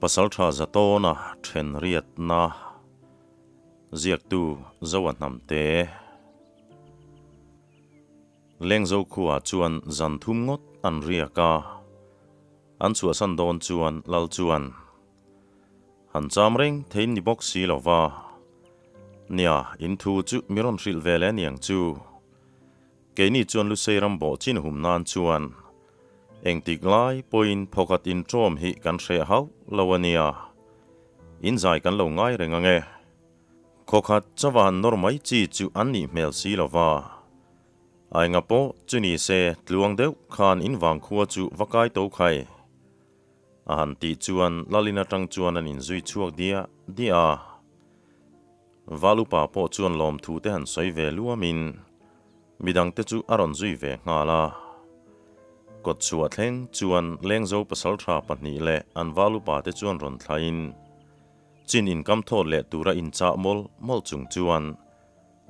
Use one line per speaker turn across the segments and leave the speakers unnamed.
Pasaltha Zatawna then riatna ziaktu Zoa Hnamte. Lengzo khuaah chuan zan thum ngawt an riak a, an chhuahsan dawn chuan Lal chuan han cham reng thein ni bawk si lo va, Nia, in thu chu mi rawn hrilh ve leh aniang chu. Keini chuan Lusei ram bawh chin hum nan chuan engtik lai pawhin phawkhat inṭawm hi kan hreh hauh lo a nia, in zai kan lo ngai reng ang e. Khawkhat chauha han nawr mai chi chu an nih hmel si lo va. A enga pawh chu ni se tluang deuh khan in vangkhua chu va kai to khai. A han tih chuan Lalin atang chuan an inzui chhuak diah diah a. Valupa pawh chuan lawmthu te han sawi ve luamin midangte chu a rawn zui ve nghal a. Kawtchhuah thleng chuan Lengzo pasaltha pahnih leh an Valupa te chuan rawn thlaiin Chin inkam thawt leh tura inchah mawlh mawlh chung chuan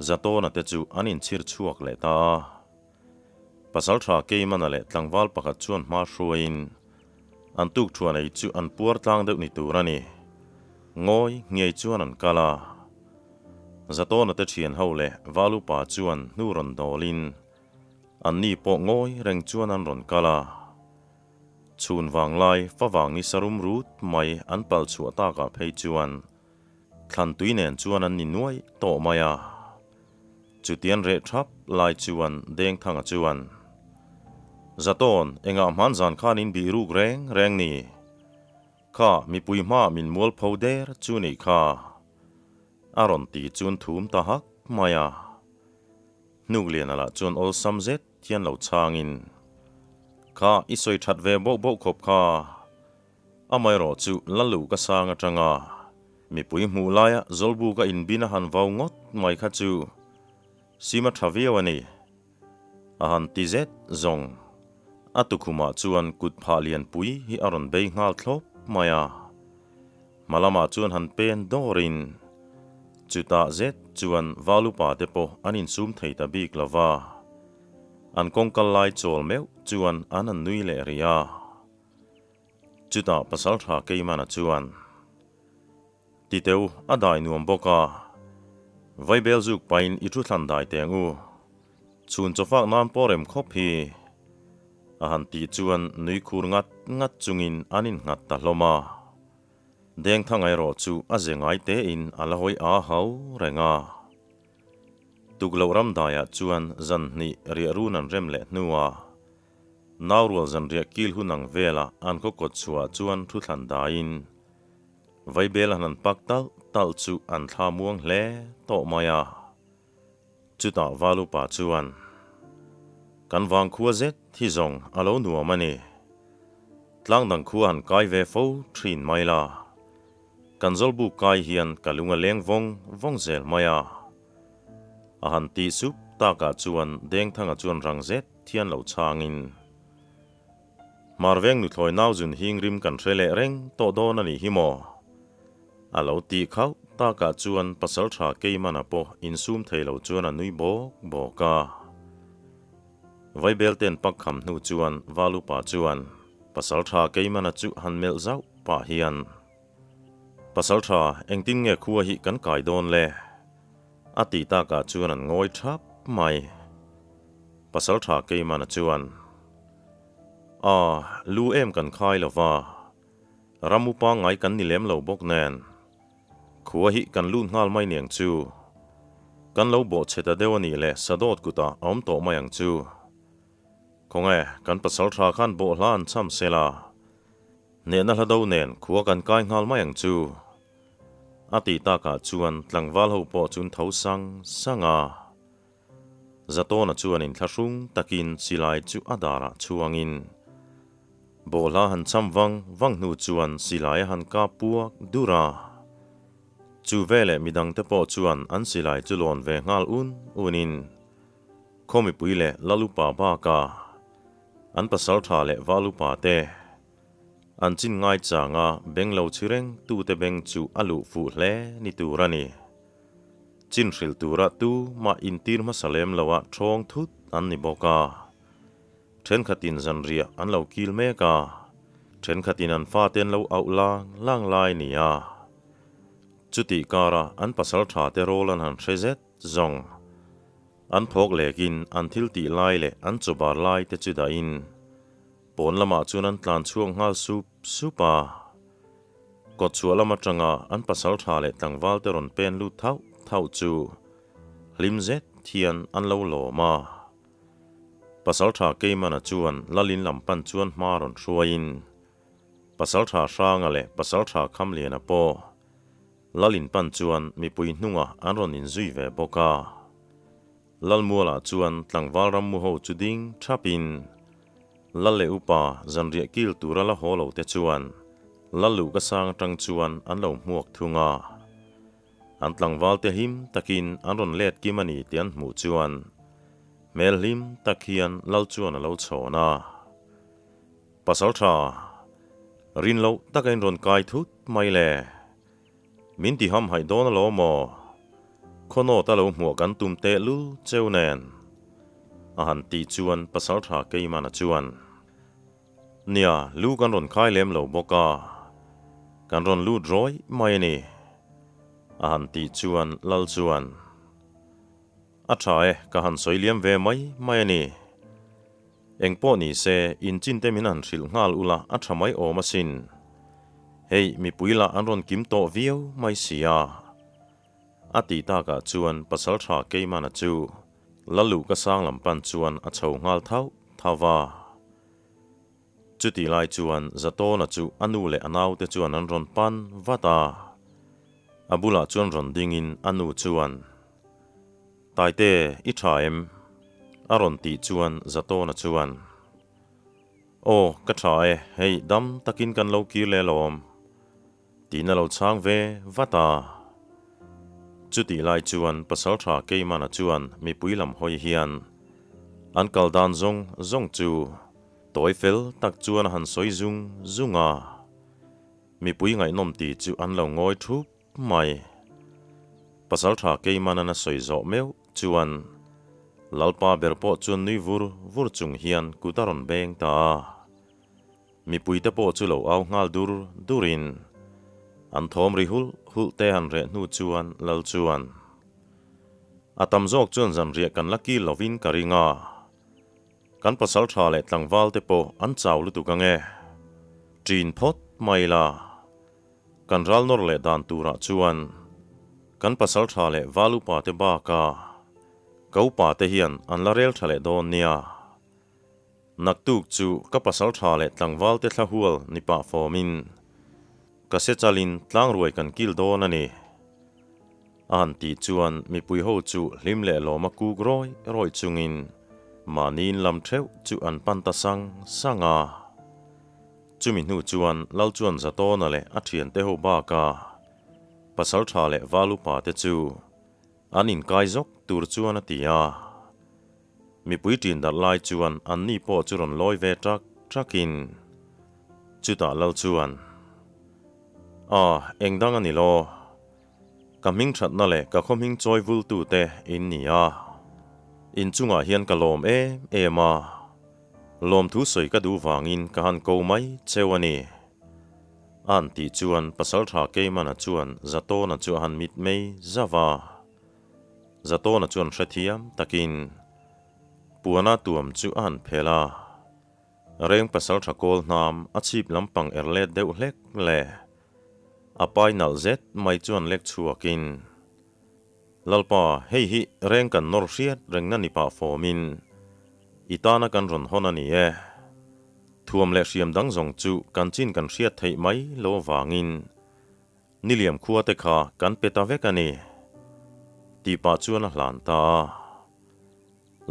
Zatawna te chu an inchhir chhuak leh ta a. Pasaltha Keimana leh tlangval pakhat chuan hma hruaiin an tuk thuan ei chu an puar tlang deuh ni tur a ni. Ngawi ngei chuan an kal a. Zatawna te thian ho leh Valupa chuan hnu rawn dawlin anni pawh ngawi reng chuan an rawn kal a. Chhun vanglai favang ni sarum rut mai an pal chhuah takah phei chuan thlan tui nen chuan an ni nuai tawh mai a. Chutian reh thap lai chuan Dengthanga chuan, Zatawn, engah hman zan khan in bih ruk reng reng ni? Kha mipui hma min mual pho der chu nih kha. A rawn ti chun thum ta hak mai a. Hnukliana lah chuan awlsam zet hian lo chhangin, Kha i sawi that ve boh boh khawp kha. Amaherawh chu Lalu ka sang atanga mipui hmuh laia Zawlbu ka inbin a han vau ngawt mai kha chu sim a tha viau a ni. A han ti zet zawng. A tukhumah chuan kut phah lianpui hi a rawn bei nghal thlawp mai a. Hma lamah chuan han pen dawrin chutah zet chuan Valupa te pawh an insum thei ta bik lo va. An kawngkal lai chawl meuh chuan an han nui leh rih a. Chutah Pasaltha Keimana chuan, Titeu, a dai nuam bawk a, Vaibel zuk pahin i thu thlan dai teng u. Chhun chawfak nan pawh rem khawp hi. A han tih chuan nui khur ngat ngat chungin an innghat ta hlawm a. Dengthanga erawh chu a ze ngai tein a la hawi a hau reng a. Tukloh ramdaiah chuan zan hnih riah run an rem leh hnuah Naurual zanriah kil hun ang velah an khaw kawt chhuah chuan thu thlan daiin Vaibel han an pak talh talh chu an thla muang hle tawh mai a. Chutah Valupa chuan, Kan vangkhua zet hi zawng a lo nuam a ni. Tlangdang khua han kai ve fo thin mai la. Kan zawlbuk kai hian ka lung a leng vawng vawng zel mai a. A han tih sup takah chuan Dengthanga chuan rang zet thian lo chhangin, Hmarveng nuthlawi nau zun hing rim kan hre leh reng tawh dawn a nih hi maw? A lo tih khauh takah chuan Pasaltha Keimana pawh insum thei lo chuan a nui bawk bawk a. Vaibel ten pak kham hnu chuan Valupa chuan Pasaltha Keimana chu han melh zauh pah hian, Pasaltha, engtin nge khua hi kan kai dawn le? A tih takah chuan an ngawi thap mai. Pasaltha Keimana chuan, A, lu em kan khai lo va, ram upa ngai kan ni lem lo bawk nen, khua hi kan lut nghal mai niang chu. Kan lo bawh chhe ta deuh a nih leh Sadawt kutah a awm tawh mai ang chu. Khawnge, kan pasaltha khan bawhhla an cham sela, Hnehna hla do nen khua kan kai nghal mai ang chu. A tih takah chuan tlangval ho pawh chun tho sang sang a. Zatawna chuan inthlahrung takin silai chu a darah chhuangin bawhhla han cham vang vang hnu chuan silai a han kap puak dur a. Chu veleh midangte pawh chuan an silai chu lawn ve nghal un unin khaw mipui leh Lalupa baka An pasal tha leh val upa te an chin ngai changa beng lo chhi reng tute beng chu a luh fuh hle ni tur a ni. Chin hrilh tura tu mah intir hmasa lem loah thawng thut an ni bawk a. Thenkhatin zanriah an lo kil mek a. Thenkhatin an fate an lo auh lang lang lai ni a. Chutih kara an pasaltha te rawl an han hre zet zawng. An phawk lekin an thil tih lai leh an chawbar lai te chu dahin pawn lamah chuan an tlan chhuak nghal sup sup a. Kawtchhuah lam atanga an pasaltha leh tlangval te rawn pen lut thauh thauh chu hlim zet hian an lo lawm a. Pasaltha Keimana chuan Lalin lam pan chuan hma rawn hruaiin Pasaltha Hranga leh Pasaltha Khamliana pawh Lalin pan chuan mipui hnungah an rawn inzui ve bawk a. Lalmualah chuan tlangval rammu ho chu ding thapin Lal leh upa zanriah kil tura la haw lo te chuan Lal luh ka sang atang chuan an lo hmuak thung a. An tlangval te hlim takin an rawn let kim a ni tih an hmuh chuan hmel hlim tak hian Lal chuan a lo chhawn a. Pasaltha, rin loh taka in rawn kai thut mai le. Min ti ham haih dawn alawm maw? Khawnawt a lo hmuah kan tum teh lul cheu nen. A han tih chuan Pasaltha Keimana chuan, Nia, lu kan rawn khai lem lo bawk a, kan rawn lut rawih mai a ni. A han tih chuan Lal chuan, A tha e, ka han sawi liam ve mai mai a ni. Eng pawh ni se, in chin te min han hrilh nghal ula a tha mai awm asin. Hei, mipui lah an rawn kim tawh viau mai si a. A tih takah chuan Pasaltha Keimana chu Laluhka sang lam pan chuan a chho nghal thauh thauh va. Chutih lai chuan Zatawna chu a nu leh a naute chuan an rawn pan vat a. A bulah chuan rawn dingin a nu chuan, Taite, i tha em? a rawn tih chuan Zatawna chuan, Aw, ka tha e, hei dam takin kan lo kir leh alawm. Tiin a lo chhang ve vat a. Chutih lai chuan Pasaltha Keimana chuan mipui lam hawi hian an kal dan zawng zawng chu tawi fel tak chuan a han sawi zung zung a. Mipui ngaihnawm ti chu an lo ngawi thup mai. Pasaltha Keimanan a sawi zawh meuh chuan Lalpa ber pawh chuan nui vur vur chung hian kut a rawn beng ta a. Mipuite pawh chu lo au nghal dur durin an thawm ri hulh hulh te han reh hnu chuan Lal chuan, A tam zawk chuan zanriah kan la kil lovin ka ring a, kan pasal tha leh tlangval te pawh an chau lutuk ang e. Ṭin phawt mai la, kan ral nawr leh dan turah chuan kan pasal tha leh val upa te bakah ka upa te hian an la rel tha leh dawn nia. Naktuk chu ka pasal tha leh tlangval te thla hual ni pah fawmin ka se chalin tlangruai kan kil dawn a ni. A han tih chuan mipui ho chu hlim leh lawma kuk rawi rawi chungin mahniin lam theuh chu an pan ta sang sang a. Chumi hnu chuan Lal chuan Zatawna leh a thiante ho baka pasal tha leh val upa te chu an inkai zawk tur chuan a ti a. Mipui ṭin darh lai chuan anni pawh chu rawn lawi ve ṭak ṭakin chutah lal chuan, A, eng dang a ni law? Ka hming ṭhatna leh ka khaw hming chawi vultute in ni a, in chungah hian ka lawm em em a, lawmthu sawi ka duh vangin ka han ko mai cheu a ni. A han tih chuan Pasalṭha Keimana chuan Zatawna chu a han mitmei zauh a. Zatawna chuan hrethiam takin puana tuam chu a han phel a, reng pasaltha kawl hnam a chhip lampang er let deuh hlek leh a pai nalh zet mai chuan lek chhuakin, Lalpa, hei hi reng kan nawr hriat rengna ni pah fawmin i tana kan rawn hawn a ni e. Thuam leh hriam dang zawng chu kan chin kan hriat theih mai lo avangin Niliam khua te kha kan pe ta vek a ni, tih pah chuan a hlan ta a.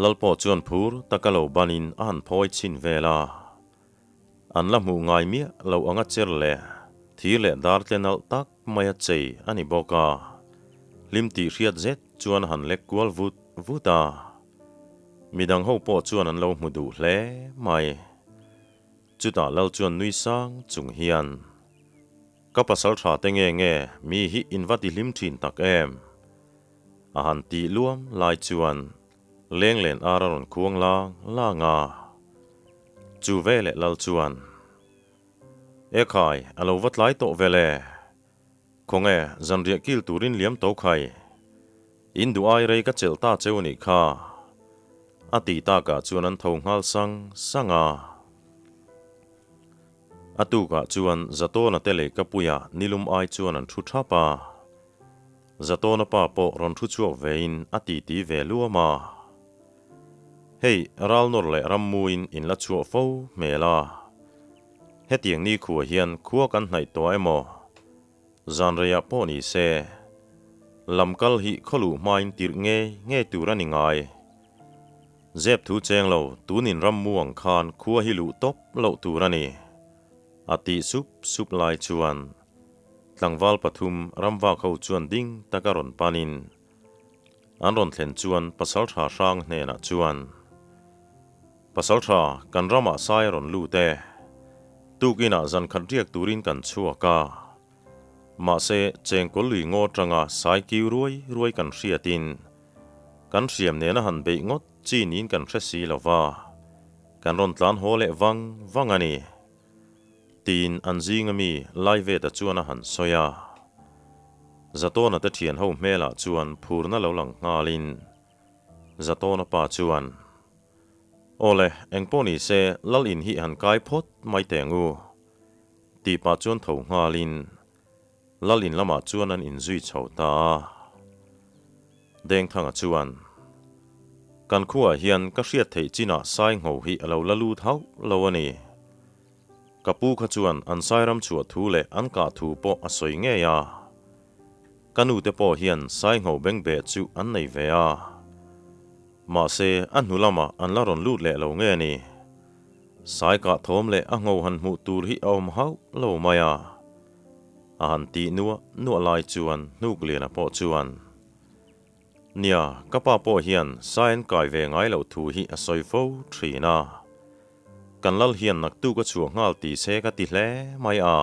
Lalpawh chuan phur taka lo banin a han phawi chhin vel a. An la hmuh ngai miah lo anga cher leh thir leh dar tle nalh tak maia chei a ni bawk a. Hlim tih hriat zet chuan a han lek kual vut vut a. Midang ho pawh chuan an lo hmu duh hle mai. Chutah Lal chuan nui sang chung hian. Ka pasal tha te nge nge mi hi in va ti hlim thin tak em? A han tih luam lai chuan lenglen ar a rawn khuang lang lang a. Chu ve leh lal chuan. Ekhai, a lo va tlai tawh ve le. Khawnge, zanriah kil turin liam to khai. In duh ai rei ka chelh ta cheu nih kha. A tih takah chuan an tho nghal sang sang a. A tukah chuan Zatawna te leh Kapuia nilum ai chuan an thu thap a. Zatawna pa pawh rawn thu chhuak vein a titi ve luam a. Hei, ralnawr leh rammuin in la chhuah fo hmel a. Hetiang nikhua hian khua kan hnaih tawh emaw? Zan reiah pawh ni se, lam kal hi khaw luh hmain tirh nge nge tur a ni ngai. Zep thu cheng lo, tunin rammu ang khan khua hi luh tawp loh tur a ni, a tih sup sup lai chuan tlangval pathum ramvak ho chuan ding taka rawn panin an rawn thlen chuan pasaltha hrang hnenah chuan, Pasaltha, kan ramah sai a rawn lut e. Tukinah zan khat riak turin kan chhuak a. Mahse, chengkawl lui ngaw atanga sai kiu ruai ruai kan hriatin kan hriam nena han beih ngawt chi niin kan hre si lo va, kan rawn tlan haw leh vang vang a ni. Tiin an zinga mi Laiveta chuan a han sawi a. Zatawna te thian ho hmelah chuan phurna lo lang nghalin Zatawna pa chuan, Awle, engpawh ni se Lal in hi han kai phawt mai teh ang u, tih pah chuan tho nghalin Lal in lamah chuan an inzui chho ta a. Dengthanga chuan, Kan khuaah hian ka hriat theih chinah Saingho hi a lo la lut hauh lo a ni. Ka pu kha chuan an Sairam chhuah thu leh an kah thu pawh a sawi ngei a. Ka nute pawh hian Saingho bengbeh chu an nei ve a. Mahse, a hnu lamah an la rawn lut leh lo nge ni? Sai kah thawm leh a ngho han hmuh tur hi a awm hauh lo mai a. A han tih nuah nuah lai chuan Hnukliana pawh chuan, Nia, ka pa pawh hian sai an kai ve ngai loh thu hi a sawi fo thin a. Kan lal hian naktuk a chhuah nghal ti se ka ti hle mai a.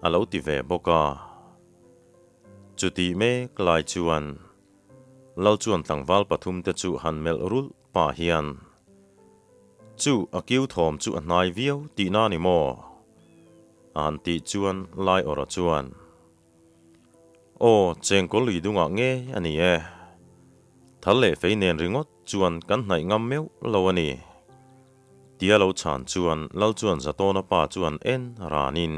A lo ti ve bawk a. Chutih mek lai chuan Lal chuan tlangval pathum te chu han melh rulh pah hian, Chu a kiu thawm chu a hnai viau tihna ni maw? A han tih chuan Lai Awra chuan, Aw, chengkawl lui dungah nge a ni e. Thal leh fei nen ringawt chuan kan hnaih ngam meuh lo a ni. Tia lo chhan chuan Lal chuan Zatawna pa chuan en ranin,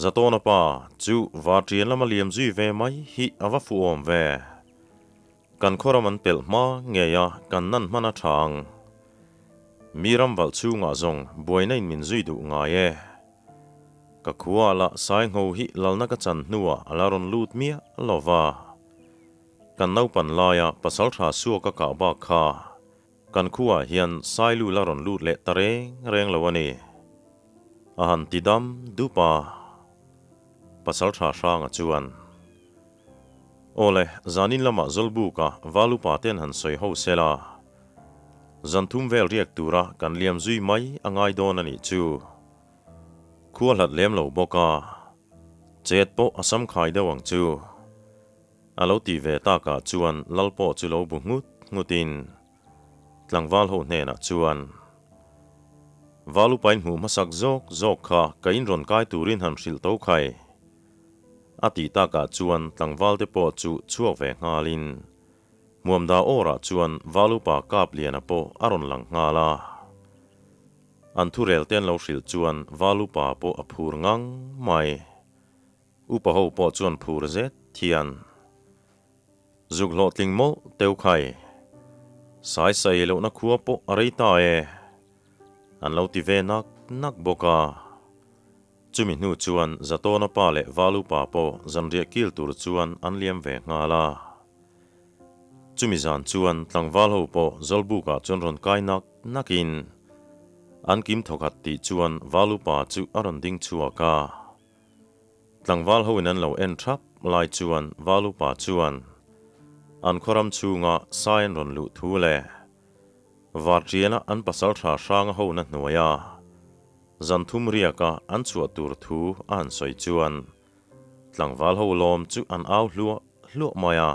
Zatawna pa chu Varṭian lama liam zui ve mai hi a va fuhawm ve. Kan khawram an pelh hma ngei a, kan nan hman a ṭha ang. Mi ram valh chhungah zawng buaina in min zui duh ngai e. Ka khua lah Saingho hi lalna ka chan hnuah a la rawn lut miah lo va. Kan naupan laia pasalṭha suak a kah bak kha Kan khuaah hian Sailu la rawn lut leh ta reng reng lo a ni. A han ti dam dup a, Pasal tha hranga chuan, Awle, zanin lamah Zawlbuka Valupa ten han sawi ho sela, zan thum vel riak tura kan liam zui mai a ngai dawn a nih chu. Khua hlat lem lo bawk a, chet pawh a sam khai deuh ang chu. A lo ti ve takah chuan Lal pawh chu lo bu nghut nghutin tlangval ho hnenah chuan, Val upain hmuh hmasak zawk zawk kha ka in rawn kai turin han hrilh to khai. A tih takah chuan tlangval te pawh chu chhuak ve nghalin Hmuamda awrah chuan Val upa Kapliana pawh a rawn lang nghal a. An thurel te an lo hrilh chuan Val upa pawh a phur ngang mai. Upa ho pawh chuan phur zet thian zuk hlawhtling mawlh teu khai. Sai sai lohna khua pawh a rei ta e. An lo ti ve nak nak bawk a. Chumi hnu chuan Zatawna pa leh Val upa pawh zanriah kil tur chuan an liam ve nghal a. Chumi zan chuan tlangval ho pawh Zawlbukah chuan rawn kai nak nakin an kim thawkhat tih chuan Val upa chu a rawn ding chhuak a. Tlangval ho in an lo en thap lai chuan Val upa chuan an khawram chhunga sai an rawn luh thu leh Varṭiana an pasal tha hranga ho na hnuaia zan thum riaka an chhuah tur thu a han sawi chuan tlangval ho lawm chu an au hluah hluah mai a.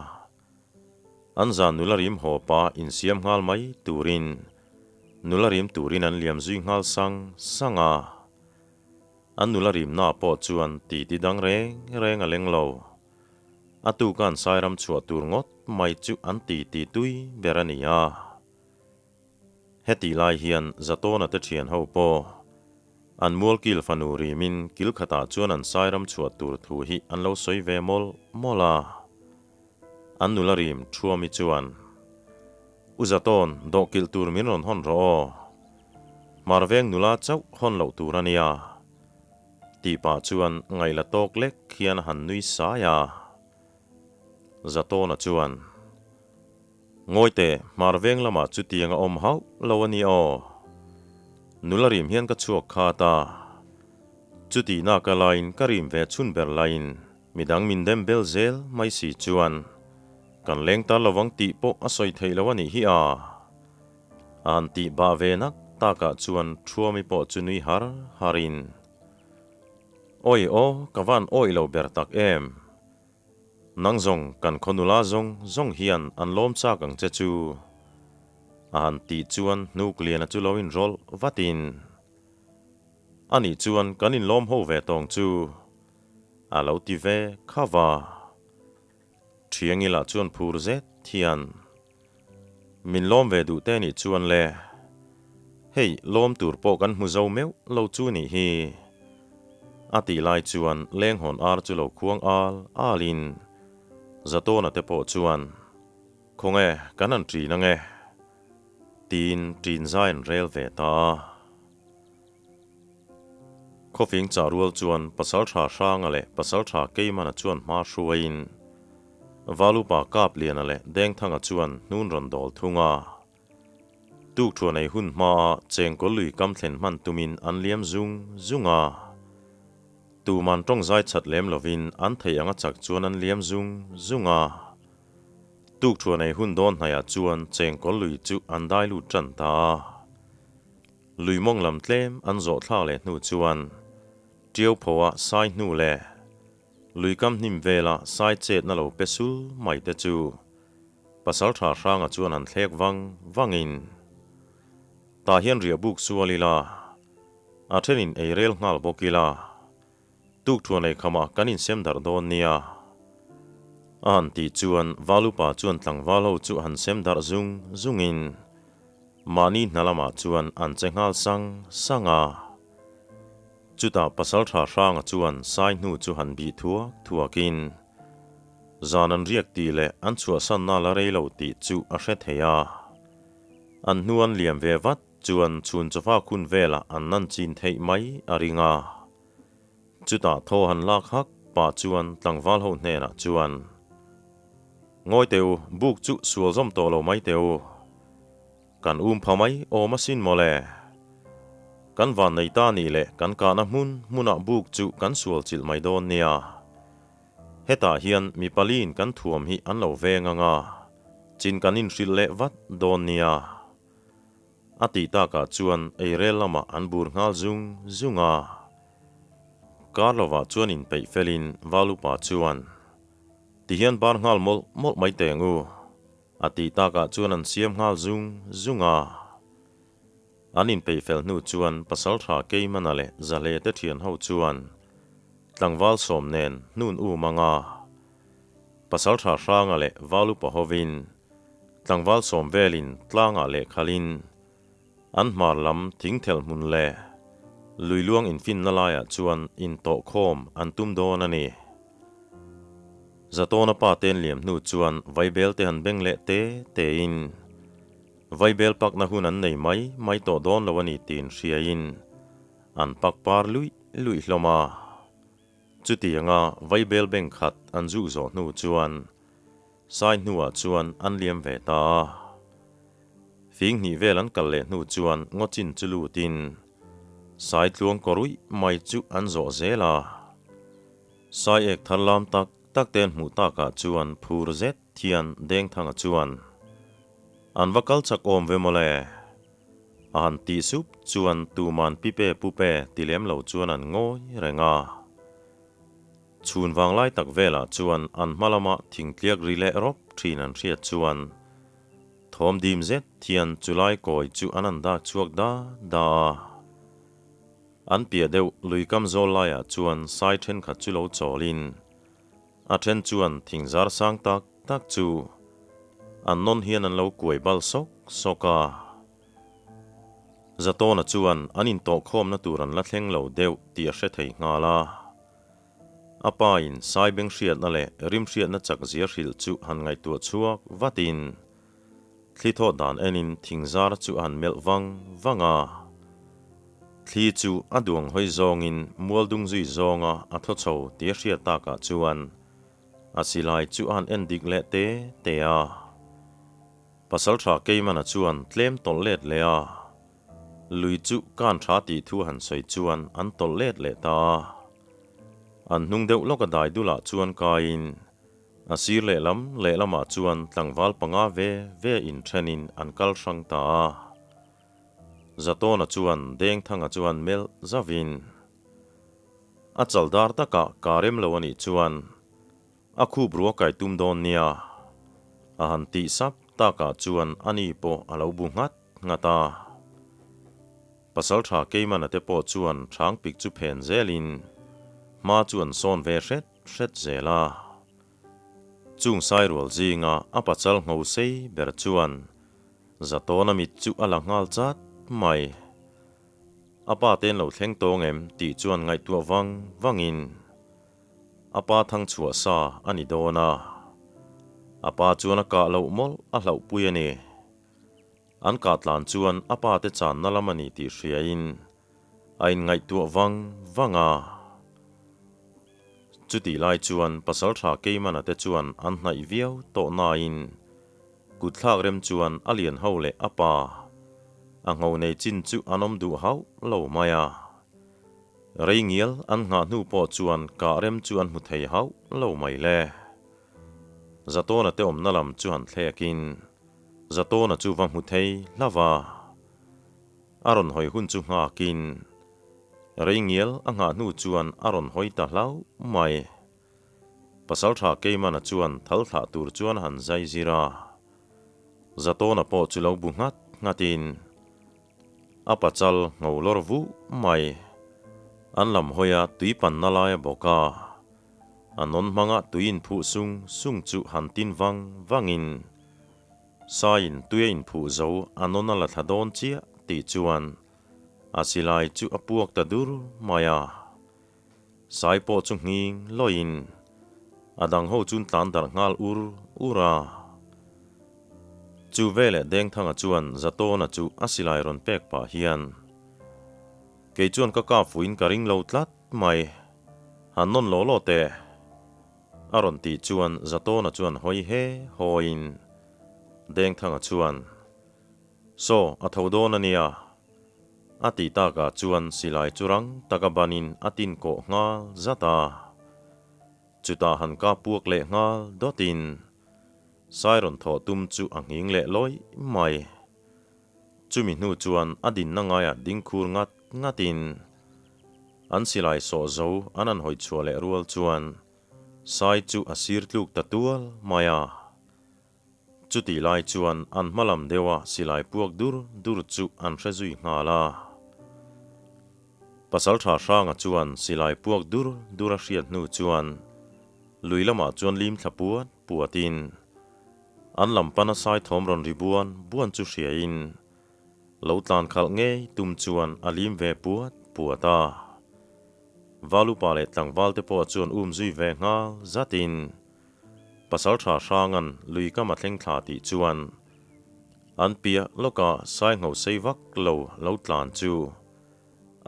An zan nula rim haw pa insiam nghal mai turin nula rim turin an liam zui nghal sang sang a. An nula rimna pawh chuan titi dang reng reng a leng lo. A tuka an sairam chhuah tur ngawt mai chu an titi tui ber a ni a. Hetih lai hian Zatawna te thian ho pawh an mualkil fanu rimin kil khatah chuan an sairam chhuah tur thu hi an lo sawi ve mawlh mawlh a. An nula rim Thuami chuan, U Zatawn, dawhkilh tur min rawn hawn rawh aw. Hmarveng nula chauh hawn loh tur a nia. Tih pah chuan ngaihla tawk lek hian a han nui sai a. Zatawna chuan, Ngawite, Hmarveng lamah chutiang a awm hauh lo a ni aw. Nula rim hian ka chhuak khat a. Chutihna ka laiin ka rim ve chhun ber laiin midang min dem bel zel mai si chuan kan leng ta lovang tih pawh a sawi theih lo a nih hi a. A han tih bah ve nak takah chuan Thuami pawh chu nui har harin, Awi aw, ka van awih lo ber tak em. Nang zawng kan khaw nula zawng zawng hian an lawm chak ang che chu. A han tih chuan hnuk liana chu lo inrawlh vatin, Anih chuan kan inlawm ho ve tawng chu a lo ti ve kha va. Thiangila chuan phur zet hian, Min lawm ve duh te nih chuan le, hei lawm tur pawh kan hmu zo meuh lo chu nih hi. A tih lai chuan lenghawn ar chu lo khuang al alin Zatawna te pawh chuan, Khawnge kan han ṭin ange? tiin ṭin zai an rel ve ta a. Khawfing chah rual chuan Pasalṭha Hranga leh Pasalṭha Keimana chuan hma hruaiin Valupa Kapliana leh Dengthanga chuan hnun rawn dawl thung a. Tukṭhuan ei hun hmaa chengkawl lui kam thlen hman tumin an liam zung zung a. Tuman ṭawngzai chat lem lovin an theih anga chak chuan an liam zung zung a. Tukṭhuan ei hun dawn hnaiah chuan chengkawl lui chu an dai lut ṭan ta a. Lui mawng lam tlem an zawh thlak leh hnu chuan Ṭiau phoa sai hnu leh lui kam hnim vela sai chetna lo pe sul mai te chu Pasalṭha Hranga chuan an thlek vang vangin tah hian riah buk sual ila, a ṭhenin ei rel nghal bawk ila, tukṭhuan ei khamah kan insem darh dawn nia. A han tih chuan Valupa chuan tlangval ho chu han sem darh zung zungin Mahni hna lamah chuan an che nghal sang sang a. Chutah Pasalṭha Hranga chuan sai hnu chu han bih thuak thuakin zan an riak tih leh an chhuahsanna la rei lo tih chu a hre thei a. An hnu an liam ve vat chuan chhun chawfa khun velah an nan chin theih mai a ring a. Chutah thaw han lak hak pah chuan tlangval ho hnenah chuan, Ngawi teh u, buk chu sual zawm tawh lo mai teh u. Kan um pha mai awm asin mawle. Kan van nei ta nih leh kan kahna hmun hmunah buk chu kan sual chilh mai dawn nia. Hetah hian mi paliin kan thuam hi an lo veng ang a, chin kan inhrilh leh vat dawn nia. A tih takah chuan eirel lamah an bur nghal zung zung a. Kar lovah chuan inpeih felin Valupa chuan, Tihian bar nghal mawlh mawlh mai teng u, a tih takah chuan an siam nghal zung zung a. An inpeih fel hnu chuan Pasaltha Keimana leh Zahle te thian ho chuan tlangval sawm nen hnun um anga Pasaltha Hranga leh Valupa hovin Tlangval sawm velin tlangah leh khalin an hmar lam thingthelh hmun leh lui luang infinna laiah chuan intawhkhawm an tum dawn a ni. Zatawna pa ten liam hnu chuan vaibel te han beng leh te tein vaibel pakna hun an nei mai mai tawh dawn lo a ni tiin hriain an pak par luih luih hlawm a. Chutianga vaibel beng khat an zuk zawh hnu chuan Sai hnuah chuan an liam ve ta a. Fing hnih vel an kal leh hnu chuan ngaw chin chu lutin Sai tluang kawruih mai chu an zawh zel a. Sai ek thar lam tak tak te an hmuh takah chuan phur zet hian Dengthanga chuan, An va kal chak awm ve mawle. A han tih sup chuan tuman pipe pupe ti lem lo chuan an ngawi reng a. Chhun vanglai tak velah chuan an hma lama thingtliak ri leh rawp thin an hriat chuan thawm dim zet hian chulai kawi chu an an dak chhuak da da a. An piah deuh lui kam zawl laiah chuan sai thenkhat chu lo chawlin a then chuan thing zar sang tak tak chu an nawn hian an lo kuai bal sawk sawk a. Zatawna chuan an intawhkhawmna tur an la thleng lo deuh tih a hre thei nghal a. A pa in sai beng hriatna leh rim hriatna chak zia hrilh chu han ngaihtuah chhuak vatin thli thaw dan enin thing zar chu a han melh vang vang a. Thli chu a duang hawi zawngin mual dung zui zawnga a thaw chho tih a hriat takah chuan a silai chu a han en dik leh te te a. Pasaltha Keimana chuan tlem tawlh let leh a, lui chu kan tha tih thu han sawi chuan an tawlh let leh ta a. An hnung deuh lawka dai dulah chuan kaiin a sir lehlam lehlamah chuan tlangval panga ve ve inthenin an kal hrang ta a. Zatawna chuan Dengthanga chuan melh zauvin, A chaldar takah ka rem lo a nih chuan A khup ruah kai tum dawn nia, a han tih sap takah chuan ani pawh a lo bu nghat nghat a. Pasaltha Keimana te pawh chuan hrang pik chu phen zelin hma chu an sawn ve hret hret zel a. Chung sairual zinga a pachal ngho sei ber chuan Zatawna mit chu a la nghal chat mai. A pa te an lo thleng tawng em tih chuan ngaihtuah vang vangin A pa thang chhuah sa a ni dawn a, a pa chuan a kah loh mawlh a hlauhpui a ni. An kah tlan chuan a pa te channa lam a ni tih hriain a inngaihtuah vang vang a. Chutih lai chuan Pasaltha Keimana te chuan an hnaih viau tawh nain kutthlak rem chuan a lian ho leh a pa a ngho nei chin chu an awm duh hauh lo mai a. Rei ngial an nghah hnu pawh chuan kah rem chu an hmu thei hauh lo mai le. Zatawna te awmna lam chu han thlekin Zatawna chu va hmu thei hlauh a. A rawn hawi hun chu nghakin rei ngial a nghah hnu chuan a rawn hawi ta hlauh mai. Pasaltha Keimana chuan thal thlah tur chuan han zai zir a. Zatawna pawh chu lo bu nghat nghatin A pachal ngho lawr vuh mai. An lam hawia tui panna lai a bawk a. A nawn hmanga tui inphuh sung sung chu han tin vang vangin Saiin tui a inphuh zo a nawn a la thla dawn chiah tih chuan a silai chu a puak ta dur mai a. Sai pawh chu nghing lawiin a dang ho chun tlan darh nghal ur ur a. Chu veleh Dengthanga chuan Zatawna chu a silai rawn pek pah hian, Kei chuan ka kap fuin ka ring lo tlat mai, han nawn law law teh, a rawn tih chuan Zatawna chuan hawi he hawiin Dengthanga chuan, Saw, a tho dawn a nia, A tih takah chuan silai chu rang taka banin a tin kawh nghal zat a. Chutah han kap puak leh nghal dawtin sai rawn thawh tum chu a nghing leh lawih mai. Chumi hnu chuan a dinna ngaiah ding khur ngat ngatin an silai sawh zo an han hawi chhuah leh rual chuan sai chu a sir tluk ta tual mai a. Chutih lai chuan an hma lam deuha silai puak dur dur chu an hre zui nghal a. Pasaltha Hranga chuan silai puak dur dur a hriat hnu chuan lui lamah chuan lim thla puat puatin an lam pana sai thawm rawn ri buan buan chu hriain lo tlan khalh ngei tum chuan a lim ve puat puat a. Valupa leh tlangval te pawh chuan um zui ve nghal zatin Pasaltha Hrangan lui kam a thleng thla tih chuan an piah lawka sai ngho sei vak lo lo tlan chu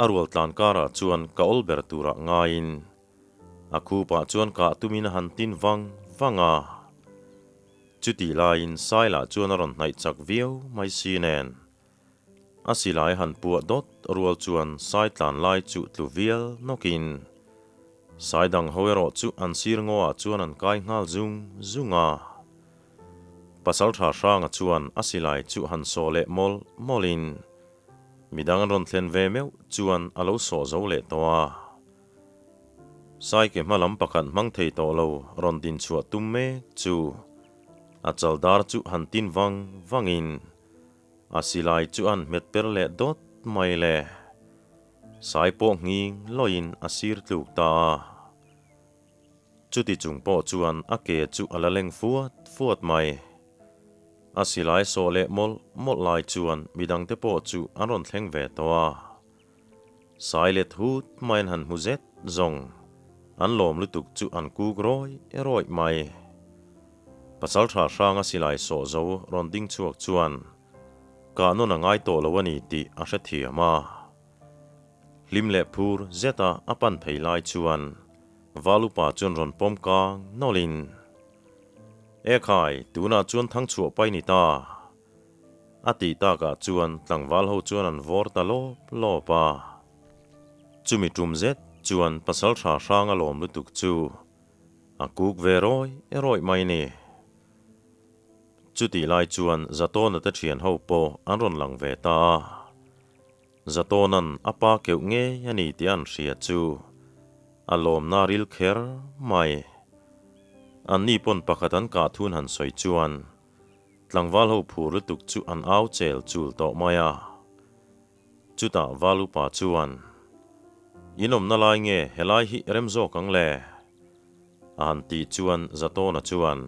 a rual tlan karah chuan ka awl ber turah ngaiin a khupah chuan kah tumin a han tin vang vang a. Chutih laiin sai lah chuan a rawn hnaih chak viau mai si nen a silai han puah dawt rual chuan sai tlan lai chu tlu vial nawkin sai dang ho erawh chu an sir ngaw ah chuan an kai nghal zung zung a. Pasaltha Hranga chuan a silai chu han sawh leh mawlh mawlhin midang an rawn thlen ve meuh chuan a lo sawh zo leh tawh a. Sai ke hma lam pakhat hmang thei tawh lo rawn din chhuah tum mek chu a chaldar chu han tin vang vangin A silai chu an hmet per leh dawt mai le. Sai pawh nghing lawiin a sir tluk ta a. Chuti chung pawh chuan a ke chu a la leng fuat fuat mai. A silai sawh leh mawlh mawlh lai chuan midangte pawh chu an rawn thleng ve tawh a. Sai let hut maiin han hmu zet zawng an lawm lutuk chu an kuk rawih rawih mai. Pasaltha hranga silai sawh zo rawn ding chhuak chuan kah nawn a ngai tawh lo a ni tih a hrethiam a. Hlim leh phur zeta a pan phei lai chuan Valupa chuan rawn pawm kang nawlhin, Ekhai, tunah chuan thangchhuah pai ni ta. A tih takah chuan tlangval ho chuan an vawr ta lawp lawp a. Chumi tum zet chuan pasaltha hrang a lawm lutuk chu a kuk ve rawih rawih mai ni. Chutih lai chuan Zatawna te thian ho pawh an rawn lang ve ta a. Zatawna'n a pa keuh ngei a ni tih an hria chu a lawmna ril kher mai. Anni pawn pakhat an kah thun han sawi chuan Tlangval ho phur lutuk chu an au chel chul tawh mai a. Chutah Val upa chuan, In awmna lai nge helai hi rem zawk ang le? A han tih chuan Zatawna chuan,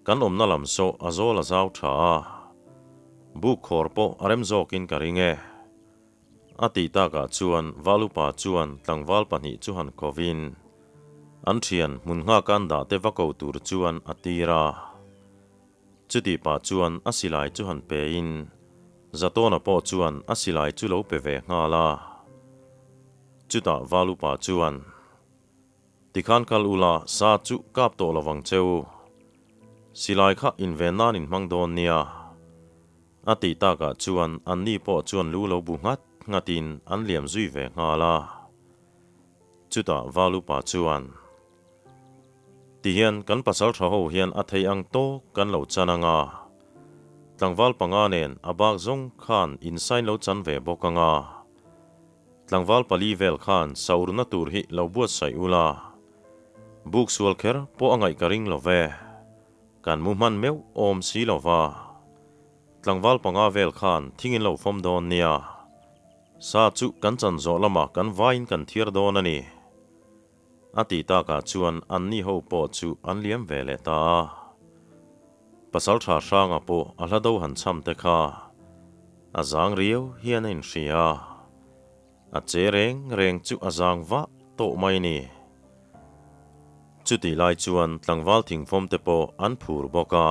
Kan awmna lam saw a zawl a zau tha a, buk khawr pawh a rem zawkin ka ring e. A tih takah chuan Val upa chuan tlangval pahnih chu han kovin an thian hmun nghak an dah te va ko tur chuan a tir a. Chutih pah chuan a silai chu han pein Zatawna pawh chuan a silai chu lo pe ve nghal a. Chutah Val upa chuan, Tikhan kal ula sa chu kap tawh lovang che u. Silai kha inven nan in hmang dawn nia. A tih takah chuan anni pawh chuan lu lo bu nghat nghatin an liam zui ve nghal a. Chutah Val upa chuan, Tihian kan pasal tha ho hian a thei ang tawk kan lo chan ang a, tlangval panga nen a bak zawng khan insain lo chan ve bawk ang a. Tlangval pali vel khan saurna tur hi lo buatsaih ula, buk sual kher pawh a ngaih ka ring lo ve. Kan mu hman meuh awm si lo va. Tlangval panga vel khan thing in lo fawm dawn nia. Sa chu kan chan zawh lamah kan vaiin kan thiar dawn a ni. A tih takah chuan anni ho pawh chu an liam ve leh ta a. Pasaltha hranga pawh a hla do han cham te kha a zang riau hian a inhria a. A che reng reng chu a zang vah tawh mai ni. Chutih lai chuan tlangval thingfawm te pawh an phur bawk a.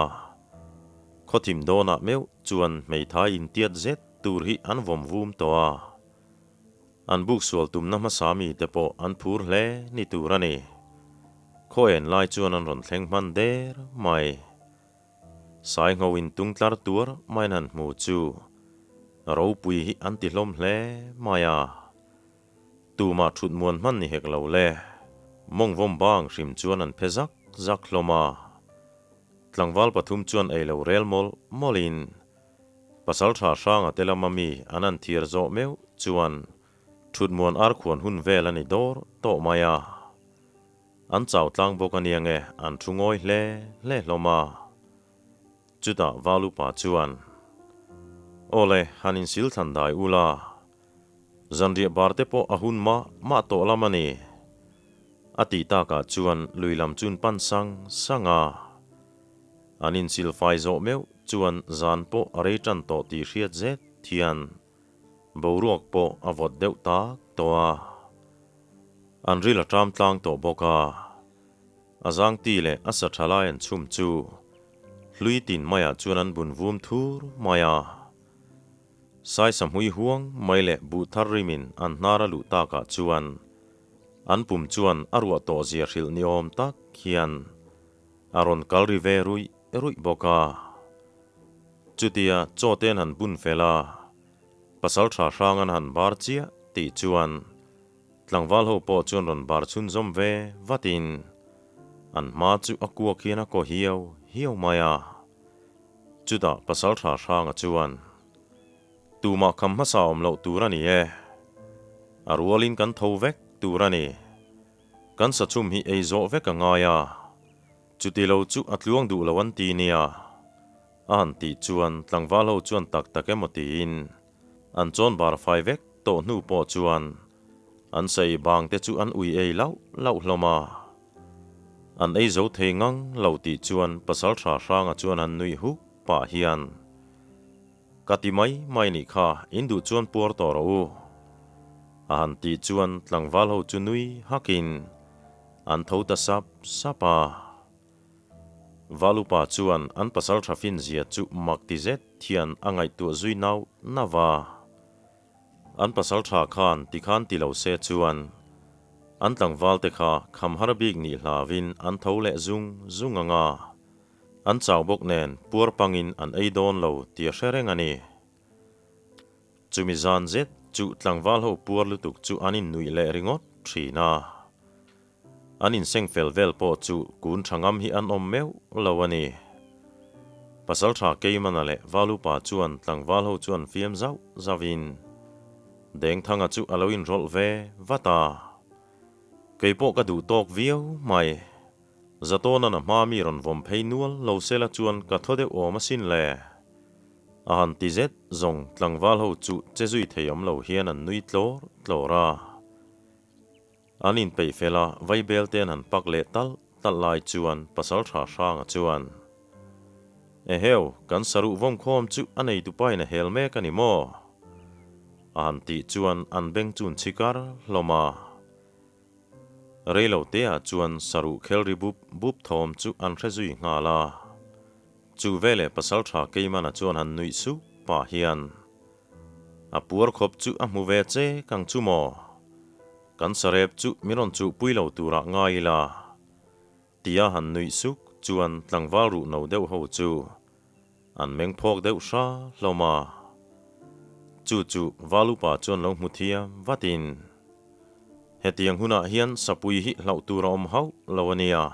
Khawthim dawnah meuh chuan hmeithai intiat zet tur hi an vawm vum tawh a. An buk sual tumna hmasa mite pawh an phur hle ni tur a ni. Khaw en lai chuan an rawn thleng hman der mai. Sai ngho in tung tlar tuar maiin han hmu chu ropui hi an ti hlawm hle mai a. Tumah thut muan hman ni hek lo le. Mawng vawm bang hrim chuan an phe zak zak hlawm a. Tlangval pathum chuan ei lo rel mawlh mawlhin Pasaltha hranga te lama mi an han thiar zawh meuh chuan thut muan ar khuan hun vel a ni dawr tawh mai a. An chau tlang bawk a nia nge an thu ngawi hle hle hlawm a. Chutah Val upa chuan, Awle, han insil thlan dai ula, zanriah bar te pawh a hun mah mah tawh lam a ni. A tih takah chuan lui lam chun pan sang sang a. An insil fai zawh meuh chuan zan pawh a rei tan tawh tih hriat zet hian boruak pawh a vawt deuh tak tawh a. An ril a ṭam tlang tawh bawk a. A zangti leh a sa ṭha lai an chhum chu hlui tin maiah chuan an bun vum thur mai a. Saisa hmui huang mai leh buh thar rimin an hnar a luh takah chuan an pum chuan a ruah tawh zia hrilh ni awm tak hian A rawn kal ri ve ruih ruih bawk a. Chutia chaw te an han bun fel a, pasaltha hrang an han bar chiah tih chuan tlangval ho pawh chuan rawn bar chhunzawm ve vatin an hma chu a kuak hian a kaw hiau hiau mai a. Chutah pasaltha hranga chuan, Tumah kham hmasa awm loh tur a ni e. A rualin kan tho vek tur a ni. Kan sachhum hi ei zawh vek a ngai a, chuti lo chu a tluang duh lo an ti nia. A han tih chuan tlangval ho chuan tak tak emaw tiin an chawn bar fai vek tawh hnu pawh chuan an sei bang te chu an ui ei lauh lauh hlawm a. An ei zo thei ngang lo tih chuan Pasalṭha Hranga chuan han nuih huk pah hian, Ka ti mai mai nih kha, in duh chuan puar tawh rawh u. A han tih chuan tlangval ho chu nui hakin an tho ta sap sap a. Valupa chuan an pasalṭha finzia chu mak ti zet hian a ngaihtuah zui nauh nauh a. An pasalṭha khan tikhan ti lo se chuan an tlangvalte kha kham har bik nih hlauin an tho leh zung zung ang a. An chau bawk nen puar pangin an ei dawn lo tih a hre reng a ni. Chumi zan zet chu tlangval ho puar lutuk chu an innuih leh ringawt thin a. An inseng fel vel pawh chu kun tha ngam hi an awm meuh lo a ni. Pasaltha Keimana leh Valupa chuan tlangval ho chu an fiam zauh zauhin Dengthanga chu a lo inrawlh ve vat a. Kei pawh ka duh tawk viau mai. Zatawna na hma mi rawn vawm phei nual lo sela chuan ka thaw deuh awm asin le. A han ti zet zawng tlangval ho chu che zui thei awm lo hian an nui tlawr tlawr a. An inpeih fel a, vaibel te an han pak leh talh talh lai chuan Pasaltha Hranga chuan, Eheu, kan saruh vawm khawm chu a neitupain a hel mek a ni maw? A han tih chuan an beng chun chhikar hlawm a. Reilo teah chuan saruh khel ri bup bup thawm chu an hre zui nghal a. Chu veleh Pasaltha Keimana chuan han nuih sup pah hian, A puar khawp chu a hmu ve che kang chu maw? Kan sarep chu min rawn chuhpui lo turah ngai ila. Tia han nuih suk chuan tlangval ruh no deuh ho chu an meng phawk deuh hra hlawm a. Chu chu Valupa chuan lo hmu thiam vatin, Hetiang hunah hian sapui hi hlauh tur a awm hauh lo a nia.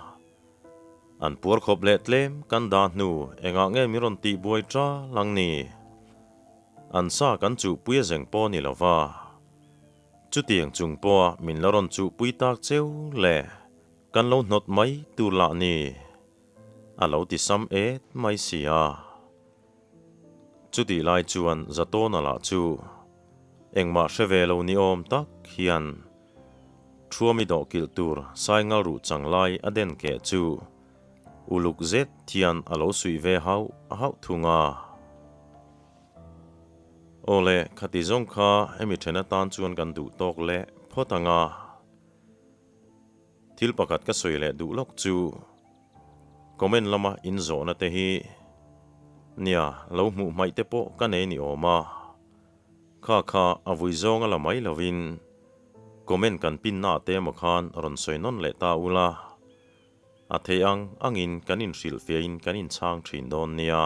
An puar khawp leh tlem kan dah hnu engah nge min rawn tih buai ta lang ni? An sa kan chuhpui a zeng pawh ni lova, chutiang chung pawha min la rawn chuhpui tak cheu le kan lo hnawt mai tur lah ni? A lo ti sam et mai si a. Chutih lai chuan Zatawna lah chu engmah hre ve lo ni awm tak hian Thuami dawhkilh tur Saingal ruh chang lai a den keh chu uluk zet hian a lo suih ve hauh hauh thung a. Awle, khati zawng kha hemi then atan chuan kan duh tawk leh phawt ang a. Thil pakhat ka sawi leh duh lawk chu comment lama inzawhna te hi nia lo hmuh hmaih te pawh ka nei ni awm a. Kha kha a vui zawng a la mai lovin comment kan pin na te emaw khan rawn sawi nawn leh ta ula, a thei ang angin kan inhrilhfiahin kan inchhang thin dawn nia.